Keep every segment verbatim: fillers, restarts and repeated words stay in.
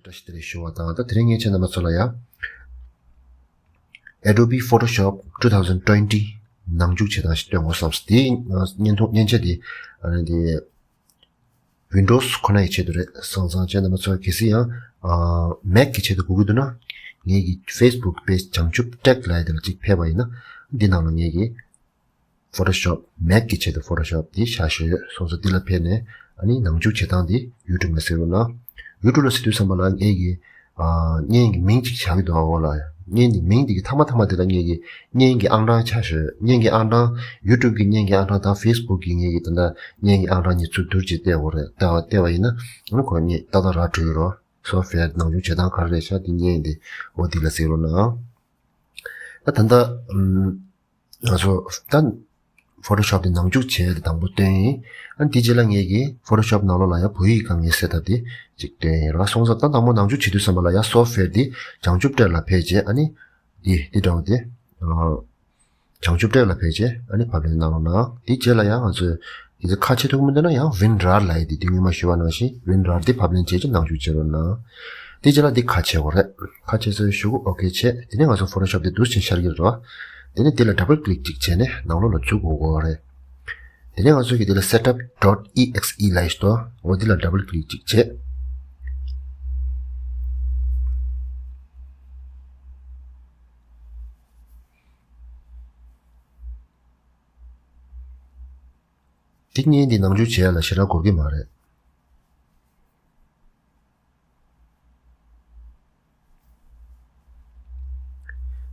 བཀྲ་ཤིས་བདེ་ལེགས་ཞུ་བ་དང་། ད་དེ་རིང་ངས་ཁྱེད་རྣམ་པ་ཚོ་ལ་ཡ། Adobe Photoshop two thousand twenty ནང་འཇུག་བྱེད་སྟངས་ཤིག་སྟོན་དགོས་བསམ་སོང་། དེའི་བརྙན་ཐུང་མཉེན་ཆས་དེ་ཨ་ནི་དེ་Windows ཁོ་ན་ཡི་ཆེད་དུ་རེད། སོང་ཙང་ཁྱེད་རྣམ་པ་ཚོ་གལ་སྲིད་ཡང་Mac གི་ཆེད་དུ་དགོས་ཀྱི་འདུག་ན། ངེད་ཀྱི་Facebook page བྱང་ཆུབ་Tech ལབ་ཡ་དེ་ལ་གཅིག་ཕེབས་པ་ཡིན་ན། འདི་ནང་ལ་ངེད་ཀྱི་Photoshop Mac གི་ཆེད་དུ་Photoshop འདི་བཞག་ཡོད། སོང་ཙང་འདི་ལ་ཕེབས་ནས་ཨ་ནི་ནང་འཇུག་བྱེད་སྟངས་འདི་YouTube ལ་གཟིགས་རོགས་གནང་། YouTube ལ་གཟིགས་དུས་ཙམ་པ་ལ་ངེད་ཀྱི་ཨ་བརྙན་གྱི་མིང་གཅིག་བཞག་གི་འདུག་འོག་ལ། བརྙན་གྱི་མིང་འདི་གི་མཐའ་མ་མཐའ་མ་དེ་ལ་ངེད་ཀྱི་བརྙན་གྱི་ཨང་གྲངས་ཆགས་ཡོད། བརྙན་གྱི་ཨང་གྲངས་YouTube གི་བརྙན་གྱི་ཨང་གྲངས་དང་Facebook གི་ངེད་ཀྱི་ད་ལྟ་བརྙན་གྱི་ཨང་གྲངས་གཉིས་ཚུར་བསྡུར་བྱས་བལྟས་དགོས་རེད། བལྟས་པ་བལྟས་པ་ཡིན་ན་ཨ་ནི་ཁོ་བརྙན་ཏག་ཏག་རག་འགྲོ་གི་རེད། Software ནང་འཇུག་བྱེད་སྟངས་ག་རེ་རེད་ཤག་འདི་བརྙན་འདི་འོ་འདི་ལ་གཟིགས་རོགས་གནང་། ད་ད་ལྟ་ཨམ། ང་ཚོ་ད་Photoshop དེ་ནང་འཇུག་བྱས་ཏེ་དང་པོ་སྟོན་ཡིན། ཨ་ནི་དེ་རྗེས་ལ་ངེད་ཀྱིས་Photoshop ནང་ལོགས་ལ་ཡང་བོད་ཡིག་དཀའ་ངལ་སེལ་ཐབས་དེ་ཅིག་སྟོན་ཡིན་ར། སོང་ཙང་ད་དང་པོ་ནང་འཇུག་བྱེད་དུས་ཙམ་པ་ལ་ཡང་Software དེ་བྱང་ཆུབ་བཀྲས་ལ་ཕེབས་རྗེས་ཨ་ནི་དེ་དེ་འདྲ་བོ་དེ་བྱང་ཆུབ་བཀྲས་ལ་ཕེབས་རྗེས་ཨ་ནི་ཕབ་ལེན་གནང་རོགས་གནང་། དེ་རྗེས་ལ་ཡང་ང་ཚོས་དེ་ཚོ་ཁ་ཕྱེ་ཐུབ་མི་འདུག་ན་ཡང་WinRAR ལབ་ཡ་དེ་དེ་སྔོན་མ་ཞུས་པ་ནང་བཞིན་WinRAR དེ་ཕབ་ལེན་བྱས་རྗེས་ནང་འཇུག་བྱེད་རོགས་གནང་། དེ་རྗེས་ལ་འདི་ཁ་ཕྱེ་དགོས་རེད། ཁ་ཕྱེ་ཚར་གཞུག་གུ་ཨོ་ཁེ་བྱས། དེ་ནས་ང་ཚོ་Photoshop དེ་འདུག་སེ་ཤར་གྱི་རེད་བ། དེ་ནས་འདི་ལ་double click ཅིག་བྱས་ནས་ནང་ལོགས་ལ་འཛུལ་དགོས་དགོས་རེད། དེ་ནས་ང་ཚོ་གི་འདི་ལ་setup dot exe ལབ་ཡས་ཞིག་འདུག་འོ་འདི་ལ་double click ཅིག་བྱས། འདི་བརྙན་འདི་ནང་འཇུག་བྱེད་ཡ་ལ་ཞེ་དྲག་འགོར་གྱི་མ་རེད།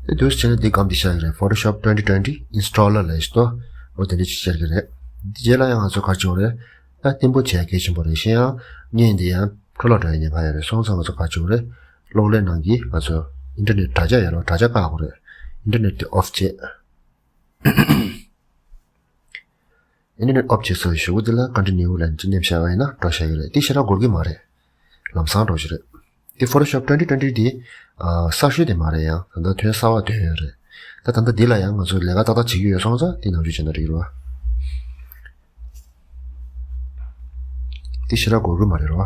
དེ་དུས་བྱས་ན་འདི་སྒམ་འདི་ཤར་གྱི་རེད། Photoshop twenty twenty installer ལབ་ཡས་ཞིག་འདུག་འོ་དེ་འདྲ་ཅིག་ཤར་གྱི་རེད། འདི་རྗེས་ལ་ཡང་ང་ཚོ་ག་རེ་བྱེད་དགོས་རེད། ད་བརྟན་པོ་བྱེད་ཡ་གལ་ཆེན་པོ་རེད། གཞན་ཡང་བརྙན་འདི་ཡང་འཕྲོ་བརླག་འགྲོ་ཡ་ཉེན་ཁ་ཡོད་རེད། སོང་ཙང་ང་ཚོ་ག་རེ་བྱེད་དགོས་རེད། གློག་ཀླད་ནང་གི་ང་ཚོ་ཨིན་ཊར་ནེཊ་དྲ་རྒྱ་ཡོད་རེད། དྲ་རྒྱ་བཀག་དགོས་རེད། ཨིན་ཊར་ནེཊ་དེ་off བྱས། ཨིན་ཊར་ནེཊ་off བྱས་ཚར་གཞུག་གུ་དེ་ལ་continue ལབ་ཅིག་མནན་བཞག་པ་ཡིན་ན་འགྲོ་བཞག་གི་རེད། དེ་ཞེ་དྲག་འགོར་གྱི་མ་རེད། ལམ་སང་འགྲོ་གི་རེད། དེ་Photoshop twenty twenty དེ་ཨ་གསར་ཤོས་དེ་མ་རེད། ཡང་ད་ལྟ་ཐོན་གསར་པ་ཐོན་ཡོད་རེད། ད་ད་ལྟ་འདི་ལ་ཡང་ང་ཚོ་ལས་ཀ་ཏག་ཏག་བྱེད་ཀྱི་ཡོད་སོང་ཙང་དེ་ནང་འཇུག་བྱས་ན་འགྲིག་གི་རེད་བ། དེ་ཞེ་དྲག་འགོར་གྱི་མ་རེད་རོ།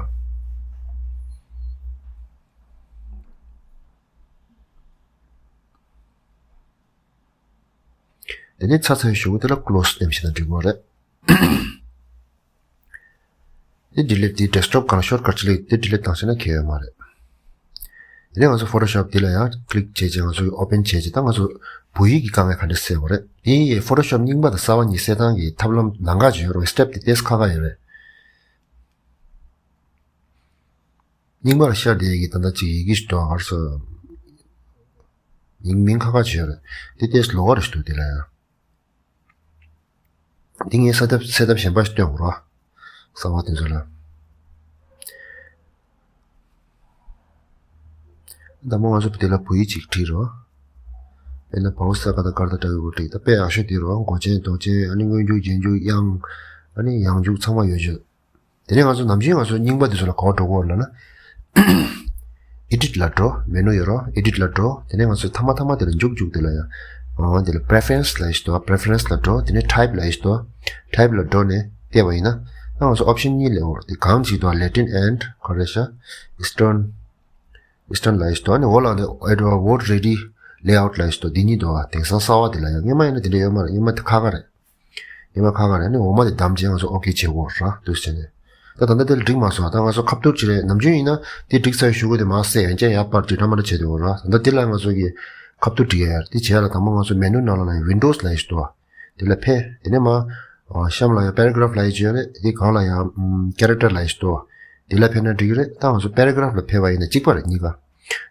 དེ་ནས་ཚར་ཚར་གཞུག་གུ་དེ་ལ་close མནན་བྱས་ན་འགྲིག་གི་རེད། དེ་delete དེ་desktop གང་shortcut ཅིག་སླེབས་དེ་delete བཏང་བྱས་ན་ཁྱད་ཡོད་མ་རེད། དེ་ནས་ང་ཚོ་Photoshop དེ་ལ་ཡང་click བྱས་རྗེས་ང་ཚོ་open བྱས་རྗེས་ད་ང་ཚོ་བོད་ཡིག་གི་དཀའ་ངལ་ག་འདྲ་སེལ་དགོས་རེད། དེ་ཡི་Photoshop རྙིང་པ་དང་གསར་པ་གཉིས་སེལ་སྟངས་ཀྱི་ཐབས་ལམ་ལམ་ཁ་ཅིག་ཡོད་རེད། step དེ་ཏོག་ཙམ་ཁག་ཁག་ཡོད་རེད། རྙིང་པ་ལ་ཤར་བསྡད་ཀྱི་ད་ལྟ་ཅིག་ཡི་གེ་ཞིག་འདུག་ག་རེ་ཟེར། མིང་མིང་ཁག་ཁག་ཅིག་ཡོད་རེད། དེ་ཏོག་ཙམ་ལོགས་ཀ་རེ་ཞིག་འདུག་དེ་ལ་ཡང་། འདི་ངས་སེལ་ཐབས་སེལ་ཐབས་གཞན་པ་ཞིག་སྟོན་དགོས་རེད་བ། གསར་པ་དེ་ཚོ་ལ། ད་མོ་ང་ཚོ་དེ་ལ་བོད་ཡིག་ཅིག་བྲིས་རོགས། དཔེར་ན་བའོ་སི་ཀ་དང་ཀར་ད་ལྟ་ཡོད་བྲིས། ད་དཔེ་ཡག་ཤོས་དེ་རོགས། མགོ་ཅན་མདོག་ཅན། ཨ་ནི་སྔོན་འཇུག་རྗེས་འཇུག་དབྱངས། ཨ་ནི་ཡང་འཇུག་ཚང་མ་ཡོད་ཅོད། དེ་ནས་ང་ཚོ་ནམ་རྒྱུན་ང་ཚོ་རྙིང་པ་དེ་ཚོ་ལ་ག་པར་འགྲོ་དགོས་ལབ་ན། edit ལ་འགྲོ། མེ་ནུ་ཡོད་རོགས། edit ལ་འགྲོ། དེ་ནས་ང་ཚོ་མཐའ་མ་མཐའ་མ་དེ་ལ་འཇུག་འཇུག་དེ་ལ་ཡང་། འོ་དེ་ལ་preference ལབ་ཡས་ཞིག་འདུག preference ལ་འགྲོ། དེ་ནས་type ལབ་ཡས་ཞིག་འདུག type ལ་འགྲོ་ནས་བལྟས་པ་ཡིན་ན། ད་ང་ཚོ་option གཉིས་སླེབས་ཡོད་རེད། དེ་གང་ཞིག་འདུག Latin and ག་རེ་ཤག Eastern Eastern ལབ་ཡས་ཞིག་འདུག་ཨ་ནི་འོག་ལ་དེ་Edward Word Ready Layout ལབ་ཡས་ཞིག་འདུག་འདི་གཉིས་འདུག་དེང་སང་གསར་པ་དེ་ལ་ཡང་། སྔོན་མ་ཡིན་ན་དེ་འདྲ་ཡོད་མ་རེད། སྔོན་མ་དེ་ཁག་ཁག་རེད། ཉི་མ་ཁ་ཁ་རེ་ནི་འོ་མ་དེ་བསྡམས་རྗེས་ང་ཚོ་ཨོ་ཁེ་བྱེད་དགོས་ར་འདུག་ཟེར་ནས། ད་ད་ལྟ་དེ་ལ་འགྲིག་མ་སོང་། ད་ང་ཚོ་ཁ་ཐུག་ཅིག་རེད། ནམ་རྒྱུན་ཡིན་ན་དེ་འགྲིག་ཚར་གཞུག་གུ་དེ་མར་སེ་ཡང་ཅན་ཡར་པར་དེ་འདྲ་མ་འདྲ་བྱེད་དགོས་ར། ད་ལྟ་དེ་ལ་ང་ཚོ་གི་ཁ་ཐུག་འགྲིག་ཡ་ཡར་དེ་བྱེད་ཡ་ལ་དང་པོ་ང་ཚོ་མེ་ནུ་ནང་ལ་ལ་ཡ་Windows ལབ་ཡ་ཞིག་འདུག་བ། དེ་ལ་ཕེབས། དེ་ནས་མར་ཨ་གཤམ་ལ་ཡ་paragraph ལབ་ཡ་ཅིག་ཡོད་རེད། དེ་སྒང་ལ་ཡ་ཨམ་character ལབ་ཡ་ཞིག་འདུག་བ། དེ་ལ་ཕེབས་ན་འགྲིག་གི་རེད། ད་ང་ཚོ་paragraph ལ་ཕེབས་པ་ཡིན་ན་གཅིག་པ་རེད་གཉིས་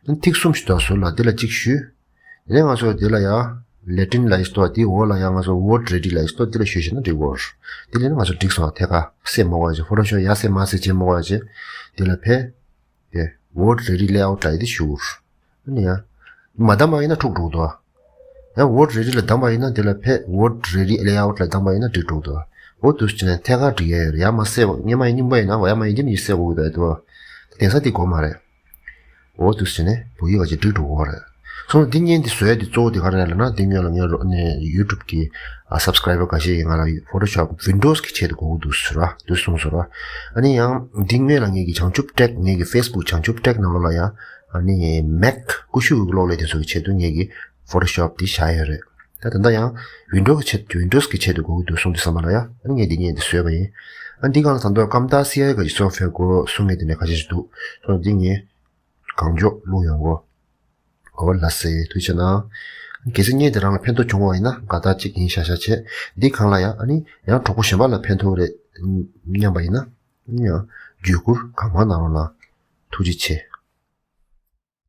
ཀ། ཐིག་གསུམ་ཞིག་འདུག་ཟུར་ལ་དེ་ལ་གཅིག་གཞུས། དེ་ནས་ང་ཚོ་དེ་ལ་ཡ་Latin ལབ་ཡས་ཞིག་འདུག་དེའི་འོག་ལ་ཡ་ང་ཚོ་Word Ready ལབ་ཡས་ཞིག་འདུག་དེ་ལ་གཞུས་བྱས་ན་འགྲིག་གོ། དེ་ལས་ནི་ང་ཚོ་འགྲིག་སོང་། ཐད་ཀར་སེ་མ་དགོས་ཡ་བྱས། Photoshop ཡ་སེ་མ་སེ་བྱེད་མ་དགོས་ཡ་བྱས། དེ་ལ་ཕེབས། དེ་Word Ready Layout ལབ་ཡས་དེ་གཞུ། ཨ་ནི་ཡ་མ་བདམས་པ་ཡིན་ན་འཁྲུག་འགྲོ་གི་འདུག་ཡང་Word Ready ལ་བདམས་པ་ཡིན་ན་དེ་ལ་ཕེབས། Word Ready Layout ལ་བདམས་པ་ཡིན་ན་འགྲིག་འགྲོ་གི་འདུག་འོ་འདུག་སེ་བྱས་ནས་ཐད་ཀར་འགྲིག་ཡ་ཡོད་རེད། ཡ་མ་སེ་བ་སྔོན་མ་ཡིན་རྙིང་པ་ཡིན་ན་ཡ་མ་ཡིན་གྱི་ནི་སེ་དགོས་ཀྱི་འདུག་ཨེ་འདུག་དེང་སང་དེ་དགོས་མ་རེད། འོ་འདུག་སེ་བྱས་ནས་བོད་ཡིག་ག་ཅིག་འགྲིག་འགྲོ་གི་རེད། སོང་ཙང་འདི་བརྙན་འདི་བཟོ་ཡ་འདི་གཙོ་བོ་འདི་ག་རེ་རེད་ལབ་ན། འདི་སྔོན་ལ་ངའི་རོ་ནས་YouTube་གི་ཨ་subscriber་འགའ་ཤས་ཀྱིས་ང་ལ་Photoshop Windows་གི་ཆེད་དུ་དགོས་ཀྱི་འདུག་ཟེར་བ་འདུག་གསུངས་སོང་ར། ཨ་ནི་ཡང་འདི་སྔོན་ལ་ངེད་ཀྱི་བྱང་ཆུབ་ཀྲེག་ངེད་ཀྱི་Facebook་བྱང་ཆུབ་ཀྲེག་ནང་ལོགས་ལ་ཡང་ཨ་ནི་Mac་ཀུ་ཤུ་གི་གློག་ཀླད་དེ་ཚོ་གི་ཆེད་དུ་ངེད་ཀྱི་Photoshop་འདི་བཞག་ཡོད་རེད། ད་ད་ལྟ་ཡང་Windows་གི་ཆེད་Windows་གི་ཆེད་དུ་དགོས་ཀྱི་འདུག་གསུངས་དུས་ཙམ་པ་ལ་ཡང་ཨ་ནི་ངས་འདི་བརྙན་འདི་བཟོས་པ་ཡིན། ཨ་འདི་སྒང་ལ་ད་དུང་ཀམ་ཏཱ་སི་ཨའི་གི་software་དགོས་གསུང་མཁན་དེ་འདྲ་ཁ་ཤས་ཤིག་འདུག་སོང་ཙང་འདི་ངས་གང་མགྱོགས་བླུགས་ཡོང་གོ། འོ་ལགས་སེ། ཐུགས་རྗེ་གནང་། གལ་སྲིད་བརྙན་དེ་རང་ལ་ཕན་ཐོགས་བྱུང་བ་ཡིན་ན་དགའ་རྟགས་གཅིག་ཡིན་ཤག་ཤག་བྱས། འདི་སྒང་ལ་ཡང་ཨ་ནི་ཡང་གྲོགས་པོ་གཞན་པ་ལ་ཕན་ཐོགས་རེད་སྙམ་པ་ཡིན་ན་ཨ་ནི་ཡང་བརྒྱུད་བསྐུར་གང་མང་གནང་རོགས་གནང་། ཐུགས་རྗེ་ཆེ།